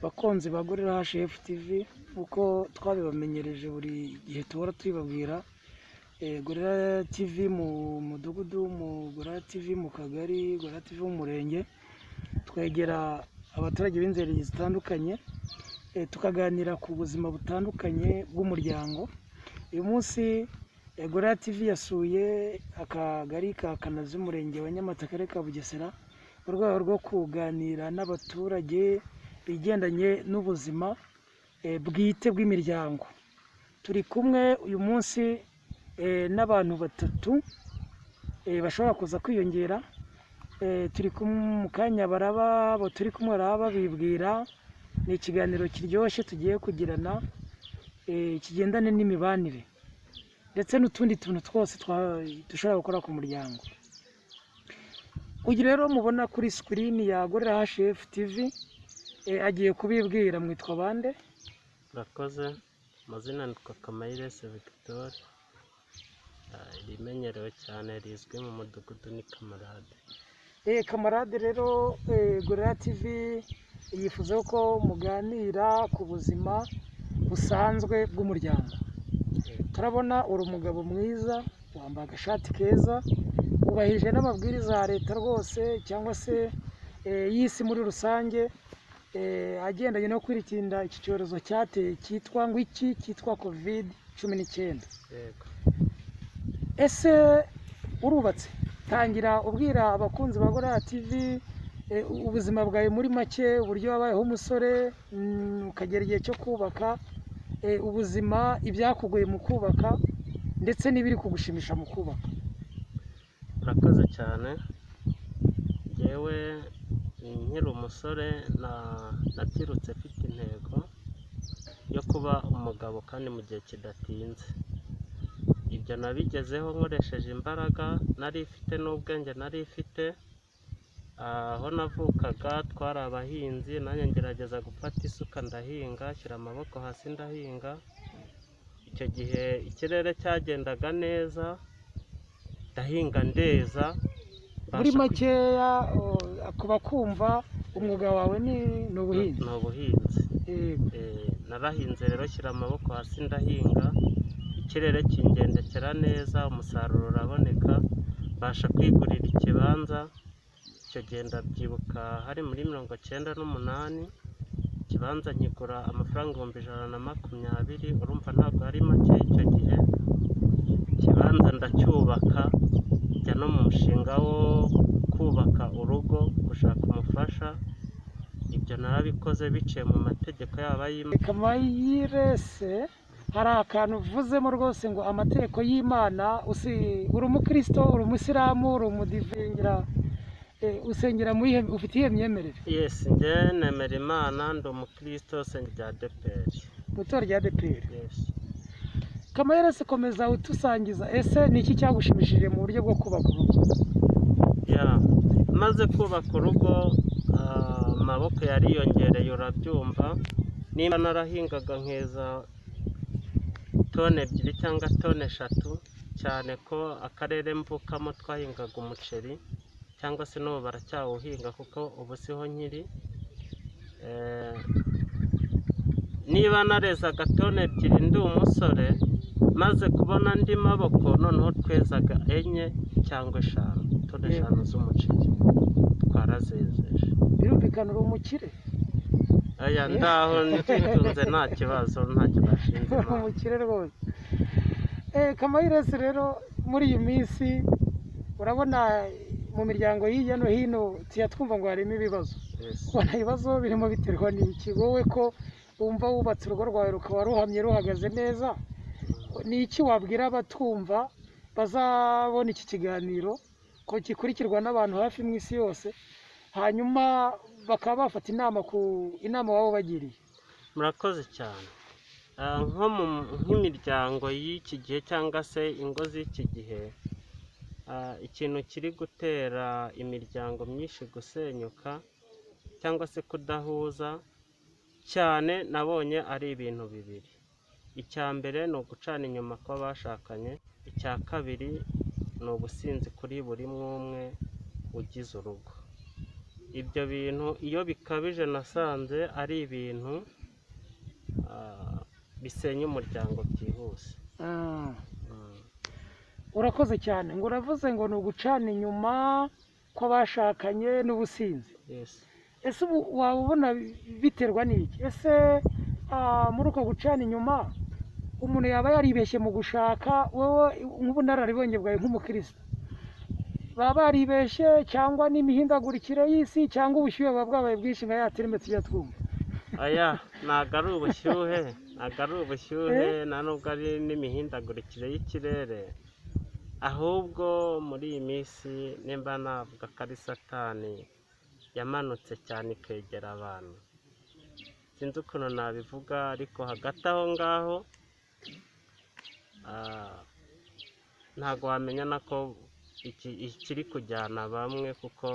Bakunzi ba Gorilla HF TV, uko twabibamenyereje buri gihe tuhora tubibabwira, Gorilla TV mu mudugudu, mu Gorilla TV mu kagari, Gorilla TV mu murenge, twegera abaturage b'inzego zitandukanye, tukaganira ku buzima butandukanye bw'umuryango. Uyu munsi Gorilla TV yasuye akagari ka Kanazi, umurenge wa Nyamata, akarere ka Bugesera, mu rwego rwo kuganira n'abaturage bigendanye n'ubuzima bwite bw'imiryango. Turi kumwe uyu munsi n'abantu batatu bashobora kuza kwiyongera. Turi kumwe mu kanya, baraba abo turi kumwe baraba babibwira. Ni ikiganiro kiryoshye tugiye kugirana, kigendane n'imibanire ndetse n'utundi tuntu twose dushobora gukora ku muryango. Uyu rero mubona kuri screen ya Gorilla HF TV agiye kubibwira. Mwitwa bande? Murakoze, amazina nitwa Kamayirese Victoire, irimenyerewe cyane rizwi mu mudugudu ni Kamarade. Kamarade rero, Gorilla TV yifuza ko muganira ku buzima busanzwe bw'umuryango. Turabona uri umugabo mwiza, wambaye agashati keza, wubahirije n'amabwiriza ya leta rwose cyangwa se y'isi muri rusange, agendanye no kwirinda iki cyorezo cyateye cyitwa ngo iki? Cyitwa COVID-19. Yego. Ese urubatse? Tangira ubwira abakunzi ba Gorilla TV ubuzima bwawe muri make, uburyo wabayeho umusore, ukagera igihe cyo kubaka, ubuzima, ibyakugoye mu kubaka ndetse n'ibiri kugushimisha mu kubaka. Murakoze cyane. Njyewe nkiri umusore nabyirutse mfite intego yo kuba umugabo kandi mu gihe kidatinze. Ibyo nabigezeho nkoresheje imbaraga nari mfite n'ubwenge nari mfite. Aho navukaga twari abahinzi, nanjye ngerageza gufata isuka ndahinga, shyira amaboko hasi ndahinga. Icyo gihe ikirere cyagendaga neza, ndahinga ndeza. Muri mbasha makeya, ku bakumva, umwuga wawe ni ubuhinzi? Ni ubuhinzi. Yego. Narahinze rero, shyira amaboko hasi ndahinga, ikirere kingendekera neza, umusaruro uraboneka, mbasha kwigurira ikibanza. Icyo gihe ndabyibuka hari muri 98, ikibanza nkigura amafaranga 120,000, urumva ntabwo ari make icyo gihe. Ikibanza ndacyubaka, njya no mu mushinga wo kubaka urugo, gushaka umufasha. Ibyo narabikoze biciye mu mategeko, yaba ay'Imana. Kamayirese, hari akantu uvuzemo rwose ngo amategeko y'Imana. Usi uri umukristo, uri umusilamu, uri umudivengera, usengera mu iyihe, ufite iyihe myemerere? Yes, njye nemera Imana, ndi umukristo, senga rya ADEPR. Mu itorero rya ADEPR? Yes. Kamayirese, komeza utusangiza. Ese ni iki cyagushimishije mu buryo bwo kubaka urugo? Ya, maze kubaka urugo, amaboko yariyongereye, urabyumva. Nimba narahingaga nkeza tone 2 cyangwa tone 3, cyane ko akarere mvukamo twahingaga umuceri, cyangwa se n'ubu baracyawuhinga kuko ubu siho nkiri. Niba narezaga tone 2 ndi umusore, maze kubona andi maboko noneho twezaga 4 cyangwa 5, tone 5 z'umuceri twarazezeje. Birumvikana uri umukire. Aya, ndaho ntitunze, nta kibazo, ntacyo nashinze Uri Imana. umukire rwose. Kamayiresi rero, muri iyi minsi urabona mu miryango hirya no hino tuya twumva ngo harimo ibibazo. Ubona ibibazo birimo biterwa n'iki? Wowe ko wumva wubatse urugo rwawe rukaba ruhamye, ruhagaze neza, ni iki wabwira abatwumva bazabona iki kiganiro, ko gikurikirwa n'abantu hafi mu isi yose, hanyuma bakaba bafata inama ku inama waba ubagiriye? Murakoze cyane. Nko mu nk'imiryango y'iki gihe cyangwa se ingo z'iki gihe, ikintu kiri gutera imiryango myinshi gusenyuka cyangwa se kudahuza cyane, nabonye ari ibintu bibiri. Icya mbere ni ugucana inyuma kw'abashakanye, icya kabiri ni ubusinzi kuri buri umwe umwe ugize urugo. Ibyo bintu iyo bikabije nasanze ari ibintu bisenya umuryango byihuse. Urakoze cyane. Ngo uravuze ngo ni ugucana inyuma kw'abashakanye n'ubusinzi. Yes. Ese ubu waba ubona biterwa n'iki? Ese muri uko gucana inyuma umuntu yaba yaribeshye mu gushaka? Wowe nk'ubunararibonye bwawe nk'umukristo, baba baribeshye cyangwa n'imihindagurikire y'isi cyangwa ubushyuhe buba bwabaye bwinshi nka ya terime tujya twumva? Aya ntabwo ari ubushyuhe, ntabwo ari ubushyuhe, nta nubwo ari n'imihindagurikire y'ikirere, ahubwo muri iyi minsi nimba navuga ko ari Satani yamanutse cyane ikegera abantu, sinzi ukuntu nabivuga, ariko hagati aho ngaho ntabwo wamenya nako ikiri kujyana bamwe, kuko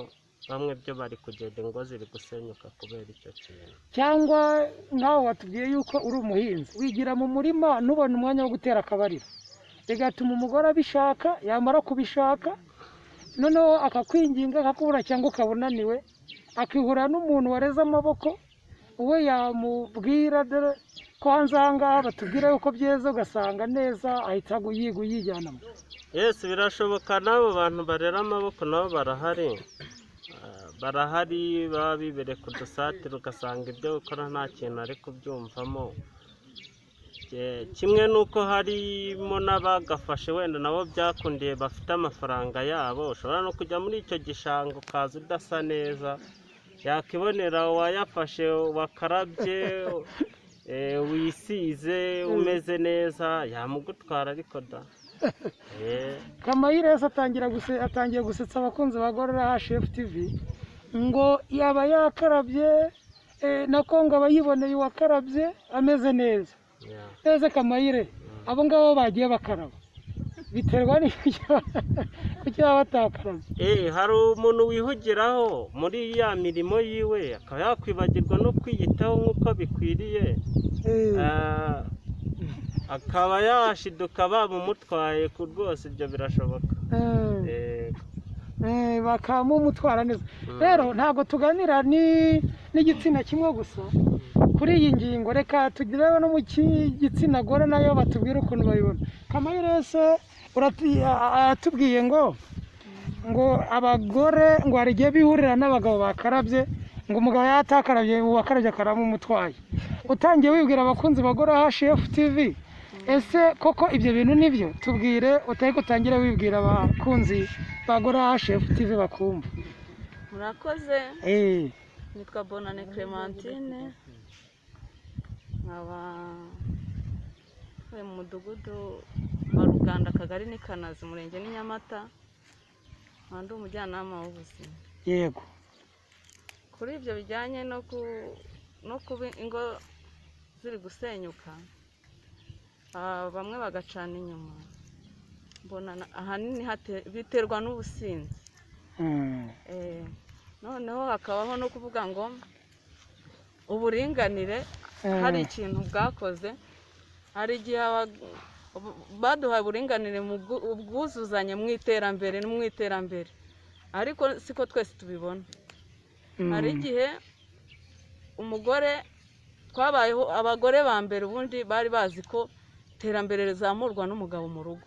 bamwe byo bari kugenda ingo ziri gusenyuka kubera icyo kintu. Cyangwa nkawe watubwiye yuko uri umuhinzi, wigira mu murima ntubone umwanya wo gutera akabariro, bigatuma umugore abishaka, yamara kubishaka noneho akakwinginga akakubura, cyangwa ukaba unaniwe, akihura n'umuntu wareze amaboko, we yamubwira dore ko hanze aha ngaha batubwira yuko byeze, ugasanga neza ahita yiga yijyanamo. Yes, birashoboka, n'abo bantu barera amaboko nabo barahari. Barahari baba bibereye ku dusatire, ugasanga ibyo gukora nta kintu ari kubyumvamo. Kimwe n'uko harimo n'abagafashe wenda nabo byakundiye bafite amafaranga yabo, ushobora no kujya muri icyo gishanga ukaza udasa neza, yakibonera uwayafashe wakarabye, wisize umeze neza, yamugutwara ariko da. Kamayiresi atangiye gusetsa abakunzi ba Gorilla HF TV, ngo yaba yakarabye, nako ngo aba yiboneye uwakarabye ameze neza. Neza Kamayire, abo ngabo bagiye bakaraba biterwa n'ibyo kuki baba batakarabye? Hari umuntu wihugiraho muri ya mirimo yiwe akaba yakwibagirwa no kwiyitaho nk'uko bikwiriye, akaba yashiduka bamumutwaye ku rwose, ibyo birashoboka. Bakamumutwara neza. Rero ntabwo tuganira n'igitsina kimwe gusa kuri iyi ngingo, reka tugire no mu gitsina gore nayo batubwire ukuntu babibona. Kamayirese aratubwiye ngo abagore ngo hari igihe bihurira n'abagabo bakarabye, ngo umugabo yatakarabye uwakarabye akaramumutwaye. Utangiye wibwira abakunzi ba Gorilla HF TV, ese koko ibyo bintu nibyo? Tubwire, utari utangire wibwira abakunzi ba Gorilla HF TV bakumva. Murakoze. Nitwa Bonane Clementine, nkaba ntuye mu mudugudu wa Ruganda, akagari ni Kanazi, umurenge ni Nyamata, nkaba ndi umujyanama w'ubuzima. Kuri ibyo bijyanye no kuba ingo ziri gusenyuka, bamwe bagacana inyuma, mbona ahanini biterwa n'ubusinzi. Noneho hakabaho no kuvuga ngo uburinganire hari ikintu bwakoze. Hari igihe baduhaye uburinganire mu ubwuzuzanye mu iterambere no mu iterambere, ariko siko twese tubibona. Hari igihe umugore, twabayeho abagore ba mbere ubundi bari bazi ko iterambere rizamurwa n'umugabo mu rugo.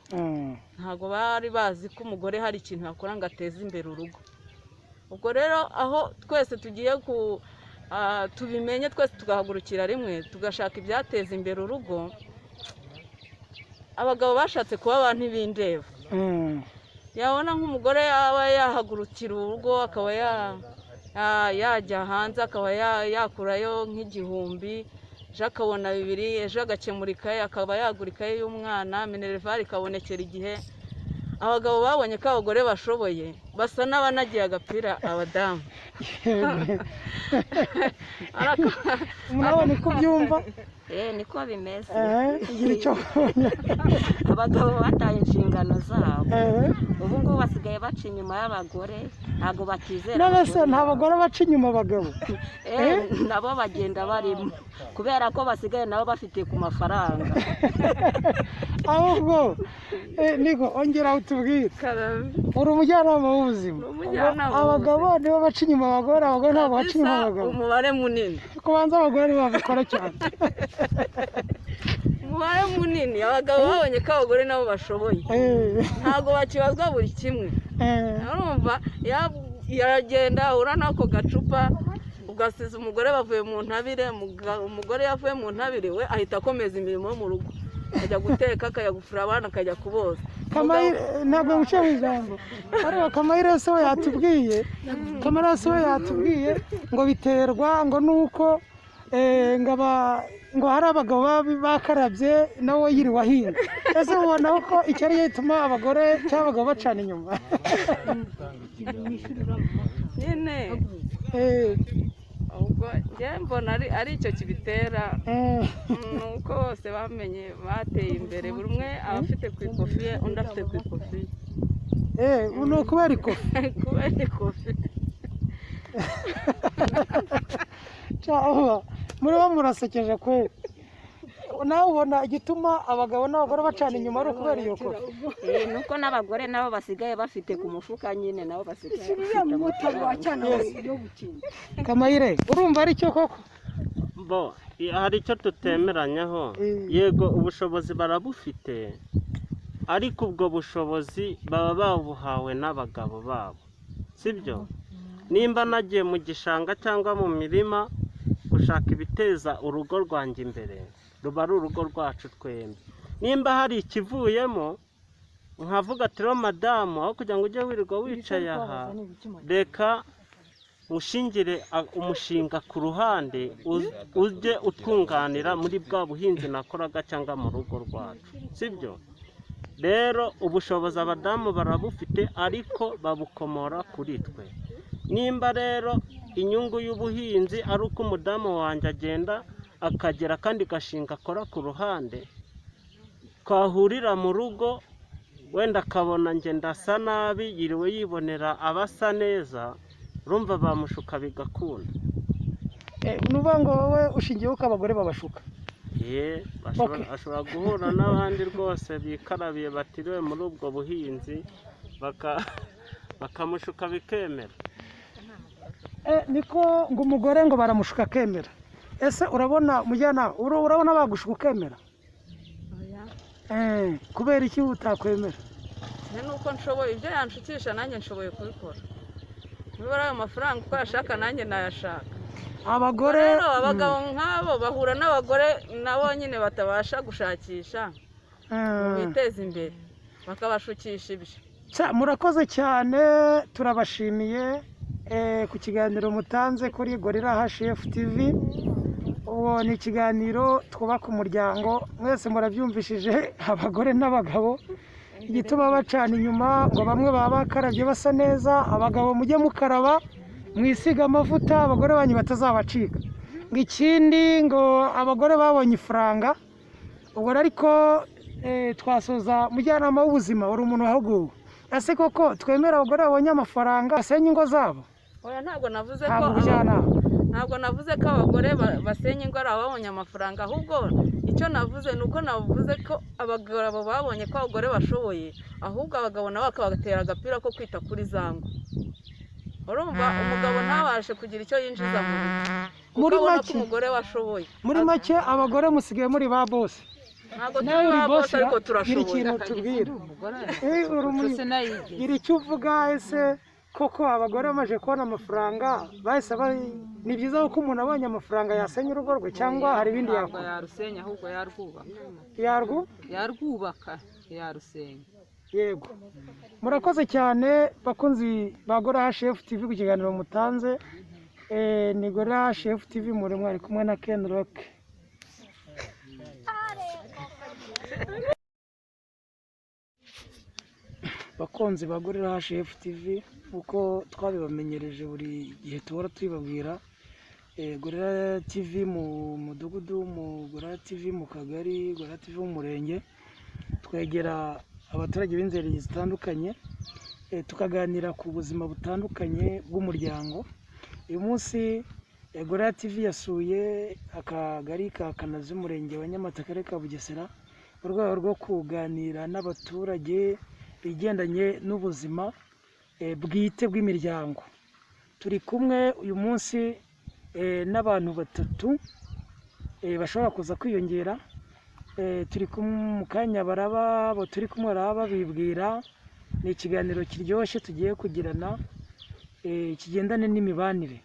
Ntabwo bari bazi ko umugore hari ikintu yakora ngo ateze imbere urugo. Ubwo rero aho twese tugiye ku tubimenye twese tugahagurukira rimwe tugashaka ibyateza imbere urugo. Abagabo bashatse kuba abantu ntibindeba, yabona nk'umugore yaba yahagurukira urugo akaba yajya hanze akaba yakurayo nk'igihumbi, ejo akabona 2, ejo agakemura ikaye, akaba yagura ikaye y'umwana, minerval ikabonekera igihe. Abagabo babonye ko abagore bashoboye, basa n'abanagiye agapira abadamu. Murabona uko ubyumva? Niko bimeze. Gira icyo Abagabo bataye inshingano zabo, ubu ngubu basigaye baca inyuma y'abagore, ntabwo bakizera None se abagore nta babo. bagore baca inyuma abagabo? Nabo bagenda barimo kubera ko basigaye nabo bafite ku mafaranga. Ahubwo niko ongera utubwire. Karame. Uri umujyanama w'ubuzima. Ni umujyanama Abagabo nibo baca inyuma abagore, abagore ntabwo baca inyuma Kabisa, abagabo. Umubare munini. Kubanza abagore nibo babikora cyane. Umubare munini abagabo babonye ko abagore nabo bashoboye, ntabwo bakibazwa buri kimwe. Urumva yaragenda ahura n'ako gacupa, ugasiza umugore bavuye mu ntabire, umugore yavuye mu ntabire we ahita akomeza imirimo yo mu rugo, akajya guteka, akajya gufura abana, akajya kuboza. Kamayire, ntabwo nguciye mu ijambo, ariko Kamayire se we yatubwiye, Kamayire se we yatubwiye ngo biterwa ngo nuko ngo hari abagabo bakarabye nawe yiriwe ahinga. Ese ubona ko icyo ari cyo gituma abagore cyangwa abagabo bacana inyuma? Nyine ubwo njye mbona ari icyo kibitera. Ni uko bose bamenye bateye imbere, buri umwe aba afite ku ikofi ye, undi afite ku ikofi ye. Ni ukubera ikofi. Kubera ikofi. Cyangwa muri bo murasekeje kweri. Nawe ubona igituma abagabo n'abagore bacana inyuma ari ukubera iyo kofi? Nuko n'abagore nabo basigaye bafite ku mufuka nyine, nabo basigaye bafite amafaranga. Kamayire, urumva ari cyo koko? Bo hari icyo tutemeranyaho. Yego, ubushobozi barabufite, ariko ubwo bushobozi baba babuhawe n'abagabo babo, sibyo? Nimba nagiye mu gishanga cyangwa mu mirima gushaka ibiteza urugo rwanjye imbere, ruba ari urugo rwacu twembi. Nimba hari ikivuyemo nkavuga ati rero madamu, aho kugira ngo ujye wirirwa wicaye aha, reka ushingire umushinga ku ruhande, ujye utwunganira muri bwa buhinzi nakoraga cyangwa mu rugo rwacu, sibyo? Rero ubushobozi abadamu barabufite, ariko babukomora kuri twe. Nimba rero inyungu y'ubuhinzi ari uko umudamu wanjye agenda akagera akandi gashinga akora ku ruhande, twahurira mu rugo wenda akabona njye ndasa nabi, yiriwe yibonera abasa neza, urumva bamushuka bigakunda. Ni ukuvuga ngo wowe ushingiye uko abagore babashuka? Ye, ashobora guhura n'abandi rwose bikarabiye batiriwe muri ubwo buhinzi, bakamushuka bikemera. Niko ngo umugore ngo baramushuka akemera. Ese urabona mujyanama, urabona bagushuka ukemera? Kubera iki utakwemera? Njye nuko nshoboye ibyo yanshukisha, nanjye nshoboye kubikora. Niba ari ayo mafaranga uko yashaka, nanjye nayashaka. Abagore Rero abagabo nk'abo bahura n'abagore nabo nyine batabasha gushakisha ngo biteze imbere, bakabashukisha ibyo. Murakoze cyane, turabashimiye ku kiganiro mutanze kuri Gorilla HF TV. Uwo ni ikiganiro twubaka umuryango, mwese murabyumvishije, abagore n'abagabo igituma bacana inyuma ngo bamwe baba bakarabye basa neza. Abagabo mujye mukaraba mwisiga amavuta, abagore banyu batazabacika. Ngo ikindi ngo abagore babonye ifaranga. Ubwo ariko twasoza, mujyanama w'ubuzima, uri umuntu wahuguwe, ese koko twemera abagore babonye amafaranga basenya ingo zabo? Oya, ntabwo navuze ko Ntabwo ubujyanama. Ntabwo navuze ko abagore basenya ingo ari ababonye amafaranga, ahubwo icyo navuze ni uko navuze ko abagabo babonye ko abagore bashoboye, ahubwo abagabo nabo bakabatera agapira ko kwita kuri za ngo. Urumva umugabo ntabashe kugira icyo yinjiza mu rugo, kuko Muri abona ko make. umugore we ashoboye. Muri make abagore musigaye muri ba bose. Ntabwo Nawe turi uri ba boss, bose, ariko gira turashoboye. ikintu tubwira. Gira icyo uvuga. Ese koko abagore bamaze kubona amafaranga bahise ni byiza ko umuntu abonye amafaranga yasenya urugo rwe, cyangwa hari ibindi Ntabwo yakora? yarusenya, ahubwo yarwubaka. Yarwu Yarwubaka, yarusenya. Yego, murakoze cyane bakunzi ba Gorilla HF TV ku kiganiro mutanze. Ni Gorilla HF TV, muri mwari kumwe na Ken Rock. Bakunzi ba Gorilla HF TV, uko twabibamenyereje buri gihe tuhora tubibabwira, Gorilla TV mu mudugudu, mu Gorilla TV mu kagari, Gorilla TV mu murenge, twegera abaturage b'inzego zitandukanye, tukaganira ku buzima butandukanye bw'umuryango. Uyu munsi Gorilla TV yasuye akagari ka Kanazi, umurenge wa Nyamata, akarere ka Bugesera. mu rwego rwo kuganira n'abaturage ibigendanye n'ubuzima bwite bw'imiryango. Turi kumwe uyu munsi n'abantu batatu bashobora kuza kwiyongera. Turi kumwe mu kanya baraba abo turi kumwe baraba babibwira. Ni ikiganiro kiryoshye tugiye kugirana, kigendane n'imibanire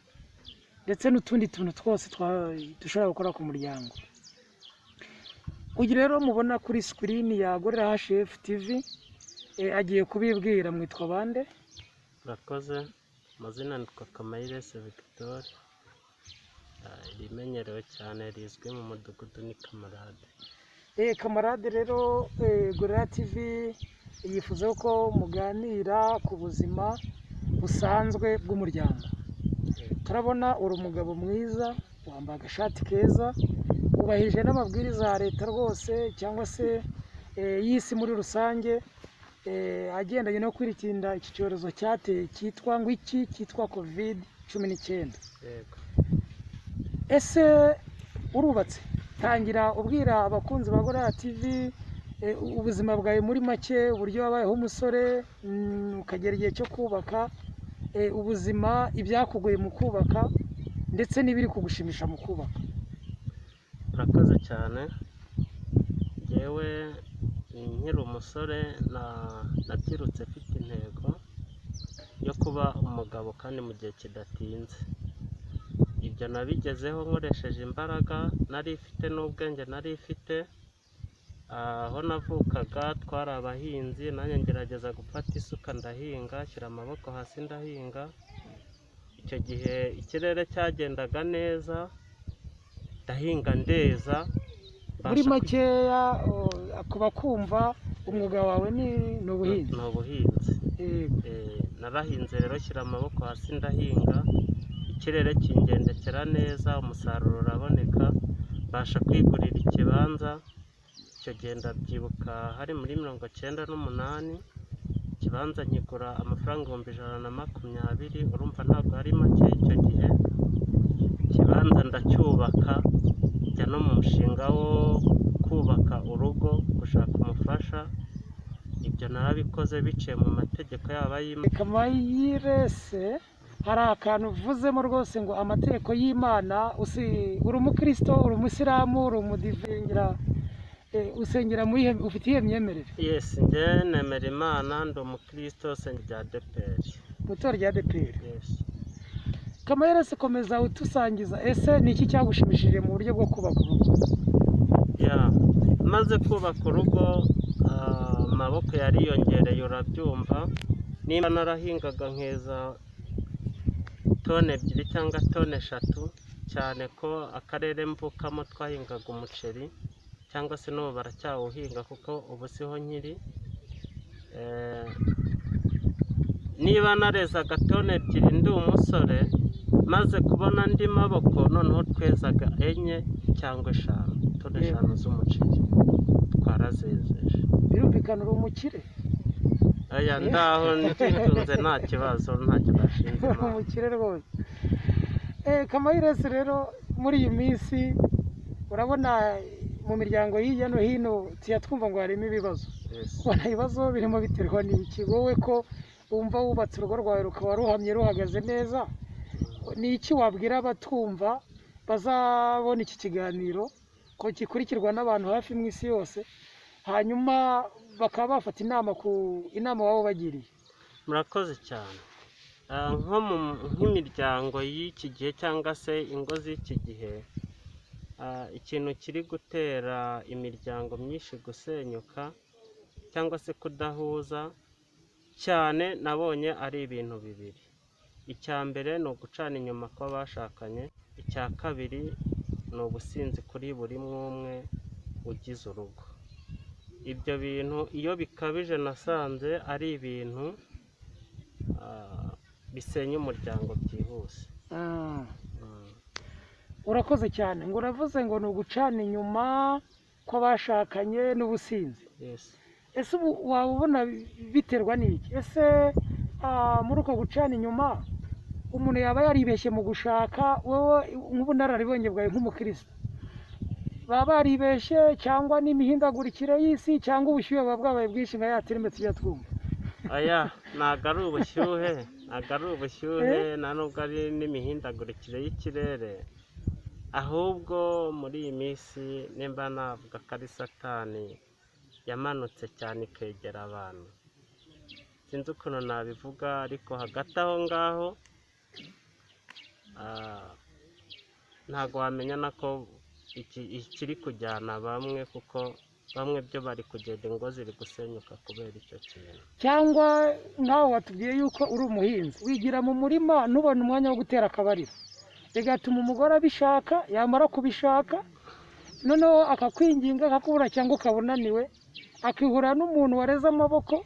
ndetse n'utundi tuntu twose dushobora gukora ku muryango. Uyu rero mubona kuri screen ya Gorilla HF TV agiye kubibwira. Mwitwa bande? Murakoze, amazina nitwa Kamayirese Victoire, irimenyerewe cyane rizwi mu mudugudu ni Kamarade. Kamarade rero, Gorilla TV yifuza ko muganira ku buzima busanzwe bw'umuryango. Turabona uri umugabo mwiza, wambaye agashati keza, wubahirije n'amabwiriza ya leta rwose cyangwa se y'isi muri rusange, agendanye no kwirinda iki cyorezo cyateye cyitwa ngo iki? Cyitwa COVID-19. Yego. Ese urubatse? Tangira ubwira abakunzi ba Gorilla TV ubuzima bwawe muri make, uburyo wabayeho umusore, ukagera igihe cyo kubaka, ubuzima, ibyakugoye mu kubaka ndetse n'ibiri kugushimisha mu kubaka. Murakoze cyane. Njyewe nkiri umusore nabyirutse mfite intego yo kuba umugabo kandi mu gihe kidatinze. Ibyo nabigezeho nkoresheje imbaraga nari mfite n'ubwenge nari mfite. Aho navukaga twari abahinzi, nanjye ngerageza gufata isuka ndahinga, shyira amaboko hasi ndahinga. Icyo gihe ikirere cyagendaga neza, ndahinga ndeza. Muri mbasha makeya, ku bakumva, umwuga wawe ni ubuhinzi? Ni ubuhinzi. Yego. Narahinze rero, shyira amaboko hasi ndahinga, ikirere kingendekera neza, umusaruro uraboneka, mbasha kwigurira ikibanza. Icyo gihe ndabyibuka hari muri 98, ikibanza nkigura amafaranga 120,000, urumva ntabwo ari make icyo gihe. Ikibanza ndacyubaka, njya no mu mushinga wo kubaka urugo, gushaka umufasha. Ibyo narabikoze biciye mu mategeko yaba ay'Imana. Kamayirese, hari akantu uvuzemo rwose ngo amategeko y'Imana. Uri umukristo, uri umusilamu, uri umudivengera, usengera muri ufite iyihe myemerere? Yes, njye nemera Imana, ndi umukristo, senga rya ADEPR. Mu itorero rya ADEPR? Yes. Kamayirese, komeza utusangiza. Ese ni iki cyagushimishije mu buryo bwo kubaka urugo? Ya, maze kubaka urugo, amaboko yariyongereye, urabyumva. Nimba narahingaga nkeza tone 2 cyangwa tone 3, cyane ko akarere mvukamo twahingaga umuceri cyangwa se n'ubu baracyawuhinga kuko ubu siho nkiri. Niba narezaga tone 2 ndi umusore, maze kubona andi maboko noneho twezaga 4 cyangwa 5, tone 5 z'umuceri twarazejeje. Birumvikana uri umukire. Aya, ndaho nditunze, nta kibazo, ntacyo bashinze Uri Imana. umukire rwose. Kamayirese rero, muri iyi minsi urabona mu miryango hirya no hino tuya twumva ngo harimo ibibazo. Yes. Ubona ibibazo birimo biterwa n'iki? Wowe ko wumva wubatse urugo rwawe rukaba ruhamye, ruhagaze neza, ni iki wabwira abatwumva bazabona iki kiganiro, ko gikurikirwa n'abantu hafi mu isi yose, hanyuma bakaba bafata inama ku inama waba ubagiriye? Murakoze cyane. Nko mu nk'imiryango y'iki gihe cyangwa se ingo z'iki gihe, ikintu kiri gutera imiryango myinshi gusenyuka cyangwa se kudahuza cyane, nabonye ari ibintu bibiri. Icya mbere ni ugucana inyuma kw'abashakanye, icya kabiri ni ubusinzi kuri buri umwe ugize urugo. Ibyo bintu iyo bikabije nasanze ari ibintu bisenya umuryango byihuse. Urakoze cyane. Ngo uravuze ngo ni ugucana inyuma kw'abashakanye n'ubusinzi? Yes. Ese ubu waba ubona biterwa n'iki? Ese muri uko gucana inyuma umuntu yaba yaribeshye mu gushaka? Wowe nk'ubunararibonye bwawe nk'umukristo, Baba baribeshye cyangwa n'imihindagurikire y'isi cyangwa ubushyuhe buba bwabaye bwinshi nka ya terime tujya twumva? Aya ntabwo ari ubushyuhe, ntabwo ari ubushyuhe, nta nubwo ari n'imihindagurikire y'ikirere, ahubwo muri iyi minsi nimba navuga ko ari Satani yamanutse cyane ikegera abantu, sinzi ukuntu nabivuga, ariko hagati aho ngaho ntabwo wamenya nako ikiri kujyana bamwe, kuko bamwe byo bari kugenda ingo ziri gusenyuka kubera icyo kintu. Cyangwa nawe watubwiye yuko uri umuhinzi, wigira mu murima ntubone umwanya wo gutera akabariro, bigatuma umugore abishaka, yamara kubishaka noneho akakwinginga akakubura cyangwa ukaba unaniwe, akihura n'umuntu wareze amaboko,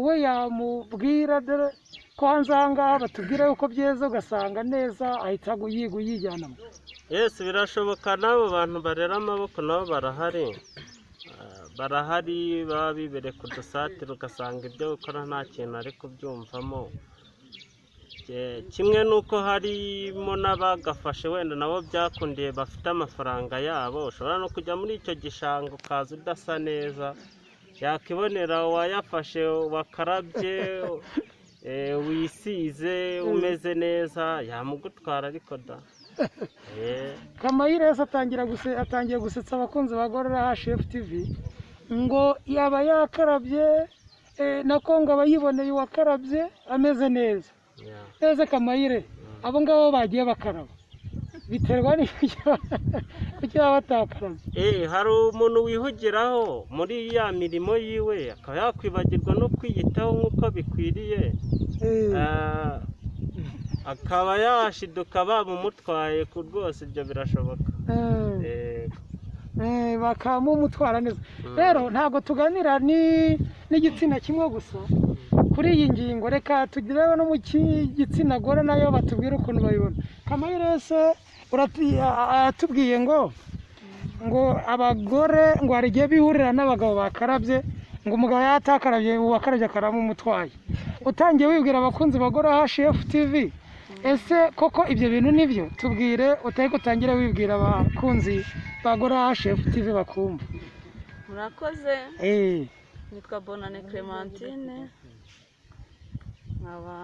we yamubwira dore ko hanze aha ngaha batubwira yuko byeze, ugasanga neza ahita yijyanamo. Yes, birashoboka, n'abo bantu barera amaboko nabo barahari. Barahari baba bibereye ku dusatire, ugasanga ibyo gukora nta kintu ari kubyumvamo. Kimwe n'uko harimo n'abagafashe wenda nabo byakundiye bafite amafaranga yabo, ushobora no kujya muri icyo gishanga ukaza udasa neza, yakibonera uwayafashe wakarabye, wisize umeze neza, yamugutwara ariko da. Kamayiresi atangiye gusetsa abakunzi ba Gorilla HF TV, ngo yaba yakarabye, nako ngo aba yiboneye uwakarabye ameze neza. Neza Kamayire, abo ngabo bagiye bakaraba biterwa n'ibyo kuki baba batakarabye? Hari umuntu wihugiraho muri ya mirimo yiwe akaba yakwibagirwa no kwiyitaho nk'uko bikwiriye, akaba yashiduka bamumutwaye ku rwose, ibyo birashoboka. Bakamumutwara neza. Rero ntabwo tuganira n'igitsina kimwe gusa kuri iyi ngingo, reka turebe no mu gitsina gore nayo batubwire ukuntu babibona. Kamayirese aratubwiye ngo abagore ngo hari igihe bihurira n'abagabo bakarabye, ngo umugabo yatakarabye uwakarabye akaramumutwaye. Utangiye wibwira abakunzi ba Gorilla HF TV, ese koko ibyo bintu nibyo? Tubwire, utari utangire wibwira abakunzi ba Gorilla HF TV bakumva. Murakoze. Nitwa Bonane Clementine, nkaba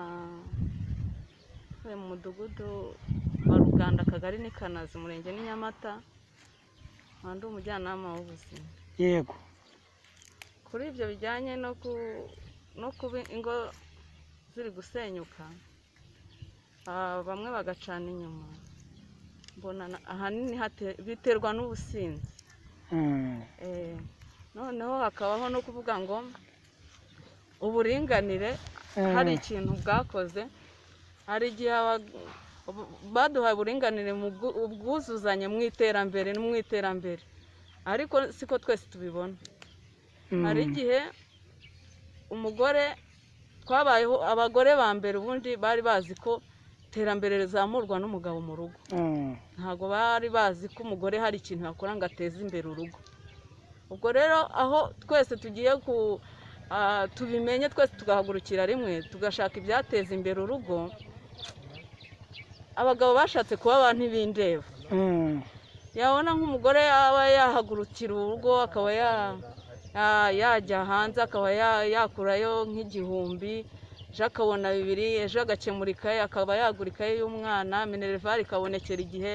ntuye mu mudugudu wa Ruganda, akagari ni Kanazi, umurenge ni Nyamata, nkaba ndi umujyanama w'ubuzima. Kuri ibyo bijyanye no kuba ingo ziri gusenyuka, bamwe bagacana inyuma, mbona ahanini biterwa n'ubusinzi. Noneho hakabaho no kuvuga ngo uburinganire hari ikintu bwakoze. Hari igihe baduhaye uburinganire mu ubwuzuzanye mu iterambere no mu iterambere, ariko siko twese tubibona. Hari igihe umugore twabayeho, abagore ba mbere ubundi bari bazi ko iterambere rizamurwa n'umugabo mu rugo. Ntabwo bari bazi ko umugore hari ikintu yakora ngo ateze imbere urugo. Ubwo rero aho twese tugiye ku tubimenye twese tugahagurukira rimwe tugashaka ibyateza imbere urugo. Abagabo bashatse kuba abantu ntibindeba, yabona nk'umugore yaba yahagurukira urugo akaba yajya hanze akaba yakurayo nk'igihumbi, ejo akabona 2, ejo agakemura ikaye akaba yagura ikaye y'umwana, minerivare ikabonekera igihe.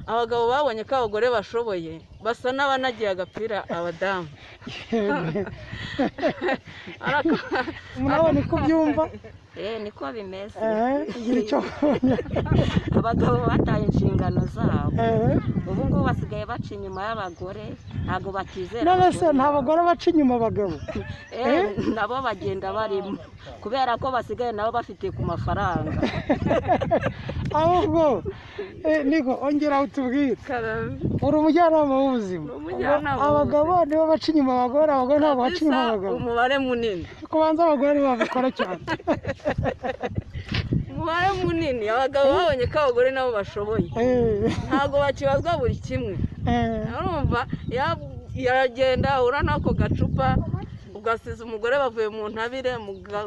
Abagabo babonye ko abagore bashoboye basa n'abanagiye agapira abadamu. Murabona uko ubyumva? Niko bimeze. Gira icyo Abagabo bataye inshingano zabo, ubu ngubu basigaye baca inyuma y'abagore, ntabwo bakizera. None se nta bagore baca inyuma abagabo? Nabo bagenda barimo, kubera ko basigaye nabo bafite ku mafaranga. Ahubwo niko ongera utubwire, uri umujyanama w'ubuzima, abagabo nibo baca inyuma abagore, abagore ntabwo baca inyuma abagabo? Umubare munini kubanza abagore nibo babikora cyane. Umubare munini abagabo babonye ko abagore nabo bashoboye, ntabwo bakibazwa buri kimwe. Urumva yaragenda ahura n'ako gacupa, ugasiza umugore bavuye mu ntabire,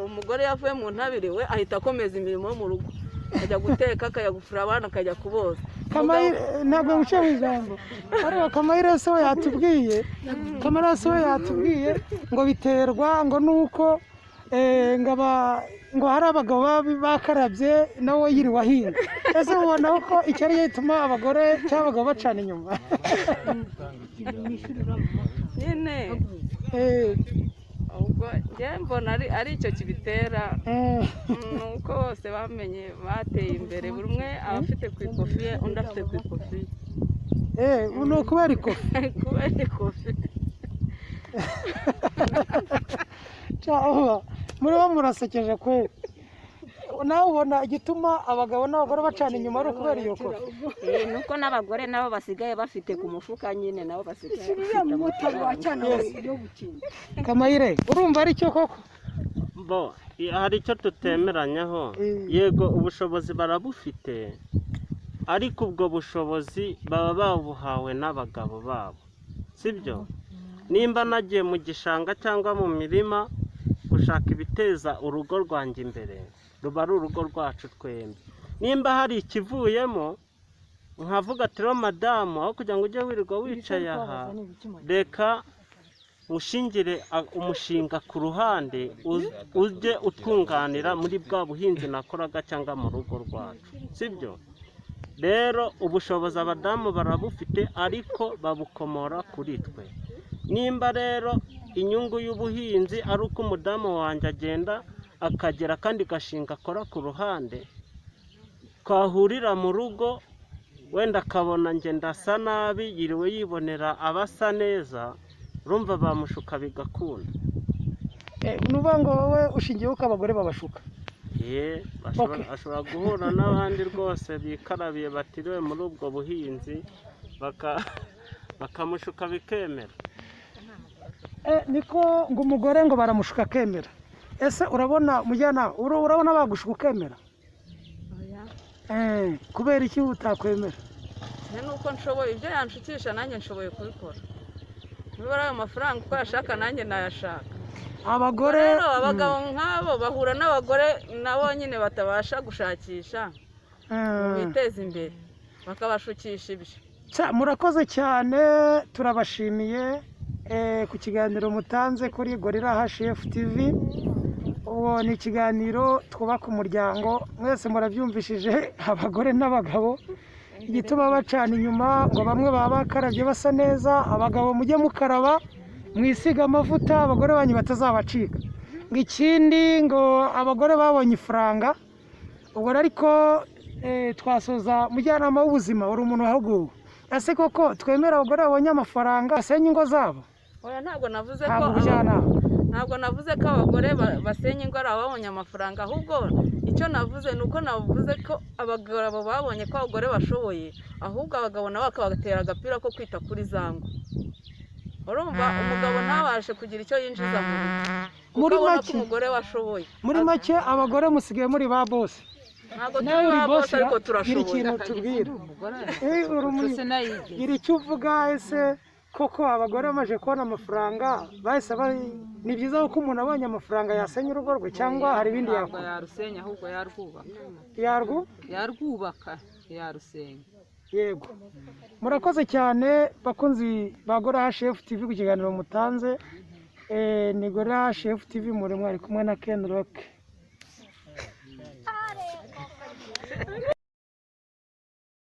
umugore yavuye mu ntabire we ahita akomeza imirimo yo mu rugo, akajya guteka, akajya gufura abana, akajya kuboza. Kamayire, ntabwo nguciye mu ijambo, ariko Kamayire se we yatubwiye, Kamayire se we yatubwiye ngo biterwa ngo nuko ngo hari abagabo bakarabye nawe yiriwe ahinga. Ese ubona ko icyo ari cyo gituma abagore cyangwa abagabo bacana inyuma? Nyine ubwo njye mbona ari icyo kibitera, ni uko bose bamenye bateye imbere, buri umwe aba afite ku ikofi ye, undi afite ku ikofi ye. Ni ukubera ikofi? Kubera ikofi. Cyangwa muri bo murasekeje kweri. Nawe ubona igituma abagabo n'abagore bacana inyuma ari ukubera iyo kofi? Nuko n'abagore nabo basigaye bafite ku mufuka nyine, nabo basigaye bafite amafaranga. Kamayire, urumva ari cyo koko? Bo hari icyo tutemeranyaho. Yego, ubushobozi barabufite, ariko ubwo bushobozi baba babuhawe n'abagabo babo, sibyo? Nimba nagiye mu gishanga cyangwa mu mirima gushaka ibiteza urugo rwanjye imbere, ruba ari urugo rwacu twembi. Nimba hari ikivuyemo nkavuga ati rero madamu, aho kugira ngo ujye wirirwa wicaye aha, reka ushingire umushinga ku ruhande, ujye utwunganira muri bwa buhinzi nakoraga cyangwa mu rugo rwacu, sibyo? Rero ubushobozi abadamu barabufite, ariko babukomora kuri twe. Nimba rero inyungu y'ubuhinzi ari uko umudamu wanjye agenda akagera akandi gashinga akora ku ruhande, twahurira mu rugo wenda akabona njye ndasa nabi, yiriwe yibonera abasa neza, urumva bamushuka bigakunda. Ni ukuvuga ngo wowe ushingiye uko abagore babashuka? Ye, ashobora guhura n'abandi rwose bikarabiye batiriwe muri ubwo buhinzi, bakamushuka bikemera. Niko ngo umugore ngo baramushuka akemera. Ese urabona mujyanama, urabona bagushuka ukemera? Oya. Kubera iki utakwemera? Njye nuko nshoboye ibyo yanshukisha, nanjye nshoboye kubikora. Niba ari ayo mafaranga uko yashaka, nanjye nayashaka. Abagore Rero abagabo nk'abo bahura n'abagore nabo nyine batabasha gushakisha ngo biteze imbere, bakabashukisha ibyo. Murakoze cyane, turabashimiye ku kiganiro mutanze kuri Gorilla HF TV. Uwo ni ikiganiro twubaka umuryango. Mwese murabyumvishije, abagore n'abagabo igituma bacana inyuma ngo bamwe baba bakarabye basa neza. Abagabo mujye mukaraba, mwisiga amavuta, abagore banyu batazabacika. Ngo ikindi ngo abagore babonye ifaranga. Ubwo rero ariko twasoza, mujyanama w'ubuzima, uri umuntu wahuguwe, ese koko twemera abagore babonye amafaranga basenya ingo zabo? Oya, ntabwo navuze ko Ntabwo ubujyanama. Ntabwo navuze ko abagore basenya ingo ari ababonye amafaranga, ahubwo icyo navuze ni uko navuze ko abagabo babonye ko abagore bashoboye, ahubwo abagabo nabo bakabatera agapira ko kwita kuri za ngo. Urumva umugabo ntabashe kugira icyo yinjiza mu rugo kuko Muri abona ko make- umugore we ashoboye. Muri make abagore musigaye muri ba bose. Ntabwo Nawe turi uri ba boss, bose, ariko gira turashoboye. ikintu tubwira. Umugore Uri se nayigeze. Gira icyo uvuga. Ese koko abagore bamaze kubona amafaranga bahise ni byiza ko umuntu abonye amafaranga yasenya urugo rwe, cyangwa hari ibindi Ntabwo yakora? yarusenya, ahubwo yarwubaka. Yarwu Yarwubaka, yarusenya. Yego, murakoze cyane bakunzi ba Gorilla HF TV ku kiganiro mutanze. Ni Gorilla HF TV, muri mwari kumwe na Ken Rock.